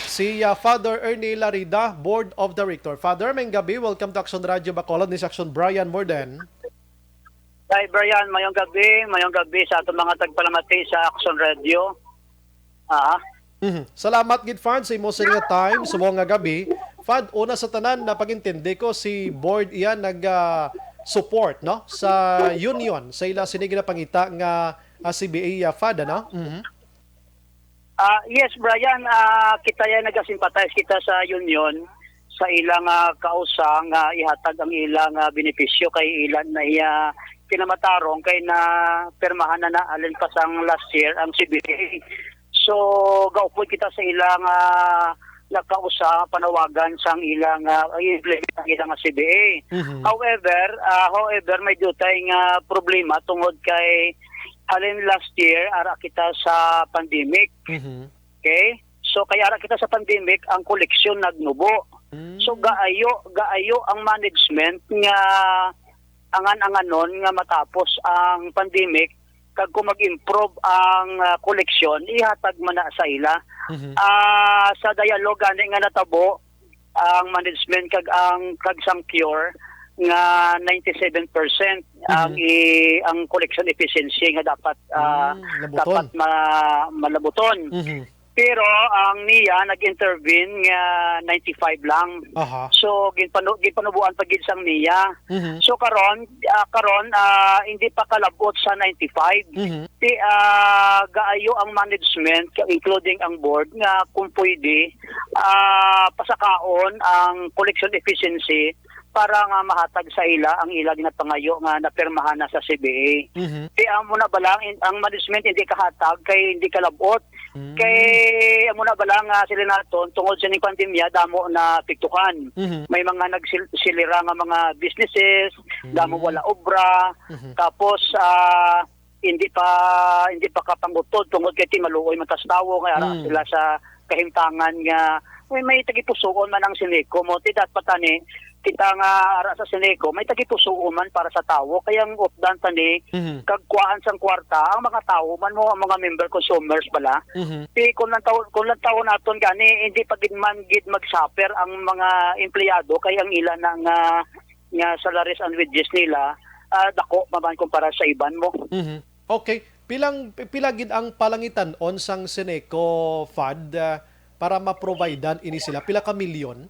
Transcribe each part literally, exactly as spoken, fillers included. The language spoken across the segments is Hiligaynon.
Si, ah, Father Ernie Larida, Board of Director. Father, may gabi. Welcome to Action Radio Bacolod. Ni si Action Brian Morden. Hi, Brian. Mayong gabi. Mayong gabi sa atong mga tagpalamati sa Action Radio. Ah, Mhm. Salamat gid, Fad, sa imo sa nga time, sa mga gabi. Fad, una sa tanan, napagintindi ko si board iya nag, ah, support, no, sa union, sa ila sini ginapangita nga, ah, C B A, ah, Fad, ano? Mhm. Ah, yes, Brian, ah, kita yan nagasympathize kita sa union sa ilang, ah, kausa nga ihatag ang ilang, ah, benepisyo kay ilan na iya kinamatarong kay na pirmahan na na alin pa sang last year ang C B A. So, gaupod kita sa ilang, ah, nagkausa panawagan sang ilang, ah, i-implement ang ilang, ah, C B A. Mhm. However, ah, however, may dutay nga problema tungod kay halin last year, ara kita sa pandemic. Mhm. Okay? So, kay ara kita sa pandemic, ang koleksyon nagnubo. Mm. So, gaayo, gaayo ang management nga angan-anganon nga matapos ang pandemic, kag kung mag-improve ang, ah, koleksyon, ihatag man na sa ila. Mhm. Ah, sa dialogue gani nga natabo, ang management kag ang, kag sang Cure nga ninety-seven percent ang Mhm. i-, ang collection efficiency nga dapat, ah, Mm, labuton. dapat ma-, malabuton. Mhm. Pero ang niya nag-intervene nga ninety-five lang. Aha. So, ginpanu-, ginpanubuan pa gid sang niya. Mhm. So, karon, ah, karon, ah, hindi pa kalabot sa ninety-five. Mhm. Ti, ah, gaayo ang management, including ang board, nga kung pwede, ah, pasakaon ang collection efficiency para nga mahatag sa ila ang ila ginapangayo nga napirmahan na sa C B A. Mhm. Ti amo na bala ang, ang management hindi kahatag kay hindi kalabot. Mm. Kay amo na bala nga sila naton tungod sa ning pandemya damo na piktukan. Mhm. May mga nagsil-, silira nga mga businesses, damo Mm. wala obra. Mhm. Tapos, ah, hindi pa, hindi pa kapangutod tungod kay ti maluoy man tas tawo nga ara Mm. sila sa kahimtangan nga may, may tagipusuon man ang Sineco mo. Ti dapat tani kita nga ara sa Sineco may tagipusuon man para sa tawo. Kay ang utdan tani Mhm. kag kuhaan sang kwarta ang mga tawo man mo, ang mga member consumers bala. Mhm. Ti kung lang tawo, kung lang tawo naton gani, hindi pa gid man gid mag-suffer ang mga empleyado kay ang ila na nga, nga salaries and wages nila, ah, dako pa man kumpara sa iban mo. Mhm. Okay. Pilang, pila gid ang palangitan-on sang Sineco, Fad, ah, para ma-providean ini sila? Pila ka milyon?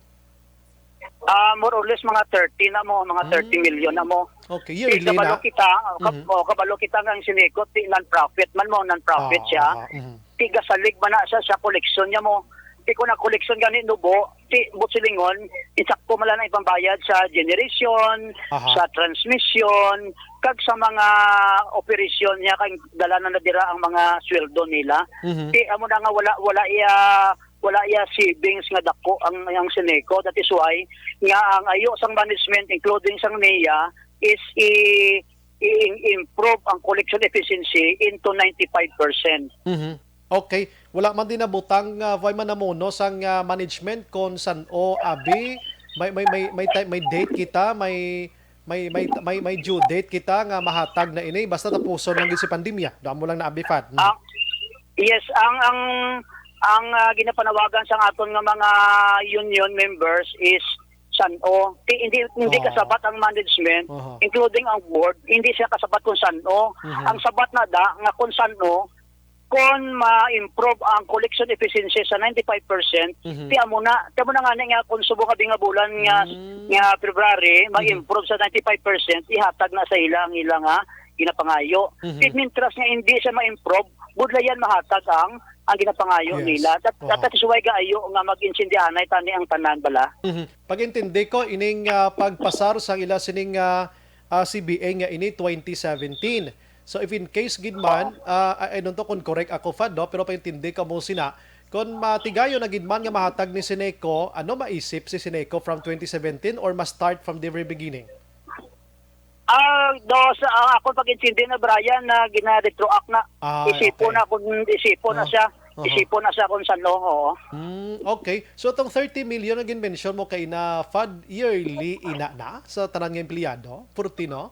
Ah, more or less mga thirty na mo, mga Mm. thirty million na mo. Okay, Ti yearly kabalo na? kita, kab-, Mhm. oh, kabalo kita nga ang Sineco, ti non-profit man mo, non-profit Ah, siya. ah, mhm. Ti gasalig man na siya sa koleksyon niya mo. Ti kung ang koleksyon gani nubo, ti buot silingon, insakto man lang ang ipambayad sa generation, Aha. sa transmission, kag sa mga operasyon niya, kay dala na, na dira ang mga sweldo nila. Mhm. Ti amo na nga wala, wala iya, wala iya savings nga dako ang, ang Sineco. That is why nga ang ayo sang management, including sang niya, is i-, i-, i-improve ang collection efficiency into ninety-five percent. Mhm. Okay. Wala man din nabutang, ah, why man namuno sang, ah, management kon san-o abi may, may, may, may ti-, may date kita, may, may, may, may, may due date kita nga mahatag na ini basta tapuson lang gid si pandemya. Damo lang na abi, Fad. Mm. Ang, yes, ang, ang, ang, ah, ginapanawagan sang aton nga mga union members is san-o. Ti-, hindi, hindi Oo. kasabat ang management, Oho. including ang board, hindi siya kasabat kung san-o. Mhm. Ang sabat na da nga kung san-o, kung ma-improve ang collection efficiency sa ninety-five percent, Mhm. ti amo na, ti amo na nga ni nga kung subong abi nga bulan nga, Mm. nga February, Mhm. ma-improve sa ninety-five percent, ihatag na sa ila ang ila nga ginapangayo. Mhm. Ti mintras nga hindi siya ma-improve, budlayan mahatag ang, ang ginapangayo Yes. nila. That, Oho. that is why gaayo nga mag-intindihanay tani ang tanan bala. Mhm. Pag-intindi ko, ining, ah, pagpasar sa ila sining, ah, ah, C B A nga ini twenty seventeen. So, if in case gid man, Oo. ah, I, I don't know kung correct ako, Fad, no? Pero pag-intindi ko mo sina, kung matigayon na gid man nga mahatag ni Sineco, ano maisip si Sineco from twenty seventeen or ma-start from the very beginning? Ah, do sa, ah, ako pag-intindi na, Brian, na gina-retroact na. Ah, Isipon okay. na kung isipon na Oh. siya. Oho. Isipon na siya kung san-o, oo. Hmm, okay. So, itong thirty million na gin-mention mo kay na Fad, yearly ina na sa tanan nga empleyado? Forty, no?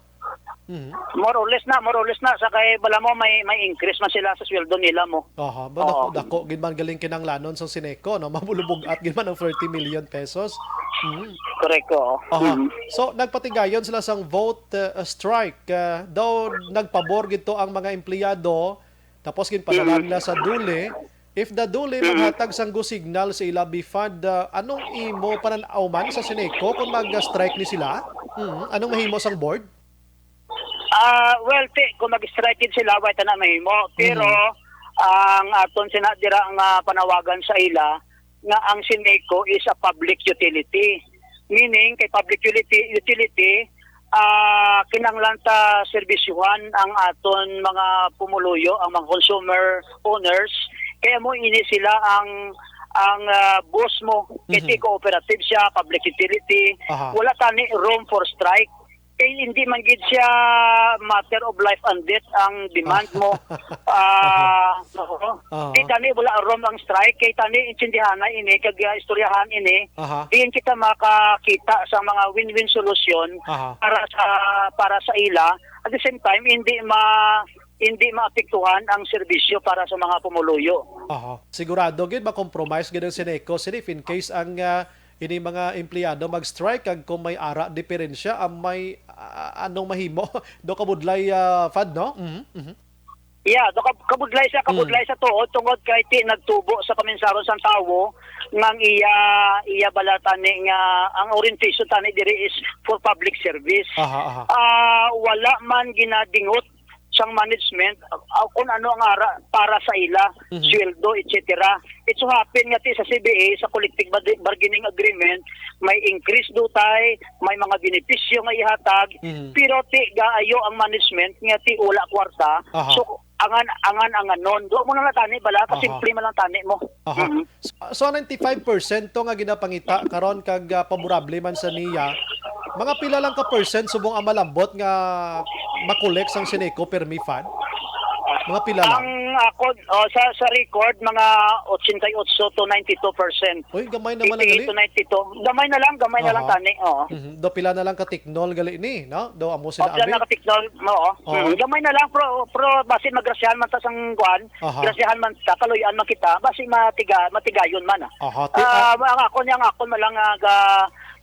Mhm. More or less na, more or less na, sa kay bala mo may may increase man sila sa sweldo nila mo. Aha, ba, dako, dako gid man galing kinanglanon sa Sineco, no? Mabulubog-at gid man ang thirty million pesos. Mhm. Correct ko. Aha. So, nagpatigayon sila sang vote uh, strike. Uh, daw nagpabor gid to ang mga empleyado, tapos ginpadala nila sa DOLE. If the DOLE maghatag sang go signal sa ila, BFAD, uh, anong imo panan-aw man sa Sineco kung mag-strike ni sila? Mhm. Anong mahimo sang board? Ah, well, ti, kung mag-strike gid sila, way ta na mahimo. Pero ang aton sina dira nga panawagan sa ila nga ang Sineco is a public utility. Meaning, kay public utility, utility, ah kinahanglan ta serbisyuhan ang aton mga pumuluyo, ang mga consumer owners. Kaya mo ini sila ang ang ah, boss mo. Kay ti cooperative siya, public utility. Aha. Wala tani room for strike. Kay hindi man gid siya matter of life and death ang demand mo. Ah, oo. Aha. Kay tani wala room ang strike, kay tani intindihan na ini, kag ah, istoryahan ini. Aha. Diin kita makakita sa mga win-win solution Aha. para sa para sa ila. At the same time, hindi ma hindi maapektuhan ang serbisyo para sa mga pumuluyo. Aha. Sigurado gid ma-compromise gid ang Sineco, sir, if in case ang ah, ini mga empleyado mag-strike, kag kung may ara diferensya, ang may ah, anong mahimo? Do kabudlay, ah, FAD, no? Mhm, mhm. Yeah, do kab- kabudlay sa kabudlay sa tuod tungod kay ti nagtubo sa kaminsaron sang tawo nga ang iya iya bala tani nga ang orientation tani diri is for public service. Aha, aha. Ah, wala man ginadingot sang management ah, kung ano ang ara para sa ila, Mhm. sweldo, et cetera. It so happen nga ti sa C B A, sa collective barg- bargaining agreement, may increase dutay, may mga benepisyo nga ihatag, Mhm. pero ti gaayo ang management nga ti wala kwarta. Aha. So angan angan anganon. Do mo na lang tani bala, Aha. kasimple man lang tani mo. Aha. Mhm. So, so ninety-five percent to nga ginapangita karon kag ah, paborable man sa niya. Mga pila lang ka percent subong ang malambot nga makolek sang Sineco permi FAD? Mga pila lang? Ang ako oh, sa sa record mga eighty-eight to ninety-two percent. Uy, gamay naman ang eighty-eight gali. To ninety-two. Gamay na lang, gamay na lang Aha. tani. Oo. Mhm. Do pila na lang ka tiknol gali ni, no? Do amo sila Pila na abi. Katiknol, oo. Oo. Mm, gamay na lang, pero pero basi magrasyahan man ta sang kuan. Aha. Grasyahan man ta, kaluy-an man kita, basi matiga matigayon man ah. Aha, ti- Ah, ang ako niya, ang ako man lang nga ga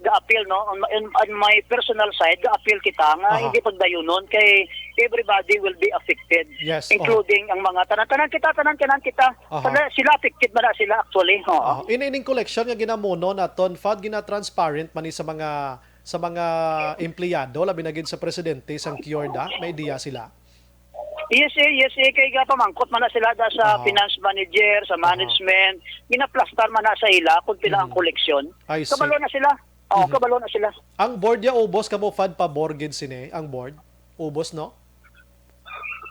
ga-appeal, no? On, on, on my personal side, ga-appeal kita nga Aha. Hindi pagdayunon kay everybody will be affected, Yes, oh. Including ang mga tanan-tanan kita, tanan-tanan kita. Aha. Sila, sila affected man na sila actually. Oo. Ah, ini ining collection nga ginamuno naton, FAD, gina-transparent man ni sa mga sa mga empleyado, labi na gid sa presidente sang CURDA, may ideya sila? Yes, eh, yes, eh, kay gapamangkot man na sila da sa Aha. Finance manager, sa management, ginaplastar man na sa ila kung pila ang Mhm. koleksyon. I see. Kabalo na sila. Oo, Mhm. Kabalo na sila. Ang board ya, ubos kamo, FAD, pabor gid sini, ang board? Ubos, no?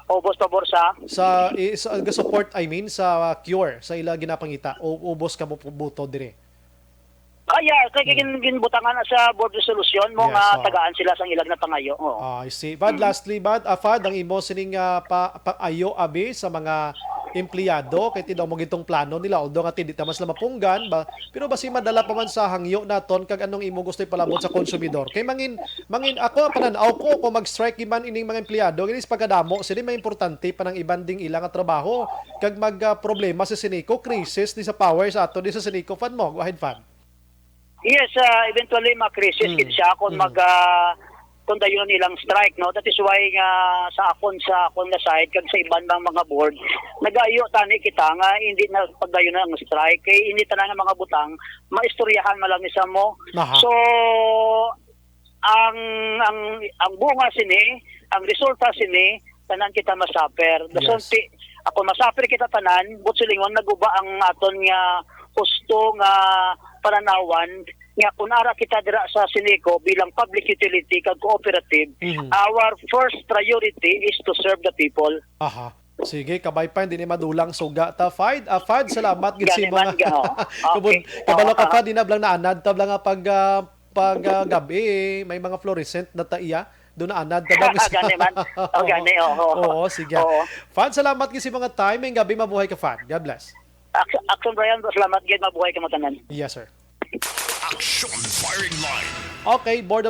Ubos pabor sa Sa, i- sa, ga-support, I mean, sa CURE, sa ila ginapangita, u- ubos kamo pu- buto diri? Ah, yeah, kay gin, ginbutangan na sa board resolution mo Hmm. Yes, nga oo. Tagaan sila sang ilag na pangayo. Oo. Ah, I see. But lastly, but, ah, FAD, ang imo sining ah, pa, paayo abi sa mga empleyado kay ti daw mo gitong plano nila, although nga ti di ta man sila mapunggan ba, pero basi madala pa man sa hangyo naton kag anong imo gusto ipalabot sa konsumidor. Kay mangin mangin ako panan-aw ko kung mag-strike man ining mga empleyado, gani sa pagkadamo sila may importante pa nang iban ding ila nga trabaho kag mag ah, problema sa Sineco, crisis ni sa power sa ato di sa Sineco, FAD, mo. Go ahead, FAD. Yes, ah, eventually ma-crisis Mm. gid siya kung Mm. mag ah, kung dayon ilang strike, no? That is why nga sa akon sa akon nga side kag sa iban bang mga board, nagayo tani kita nga hindi na pagdayon ang strike kay hindi tanan nga mga butang maistoryahan man lang isa mo. Aha. So ang ang ang bunga sini, ang resulta sini, tanan kita masuffer. Yes. Dason ti ako masuffer kita tanan, but silingon naguba ang aton nga husto nga pananawan nga kung ara kita dira sa Sineco bilang public utility kag cooperative, Mhm. our first priority is to serve the people. Aha. Sige, kabay pa, hindi ni madulang suga ta. FAD, ah, FAD, salamat gid sa Gani imo man, nga. ga-, oh. Kabun-, Okay. kabalo ka, Oo, FAD, di na bala nga anad ta bala nga pag, ah, pag, ah, gabi, may mga fluorescent na ta iya. Doon na anad ta bala. Gani man. Oh, gani, oo. Oo, sige. Oo. FAD, salamat gid sa imo nga time. May gabi, mabuhay ka, FAD. God bless. Action, Action Brian, salamat gid, mabuhay ka mo tanan. Yes, sir. Action Firing Line. Okay, Board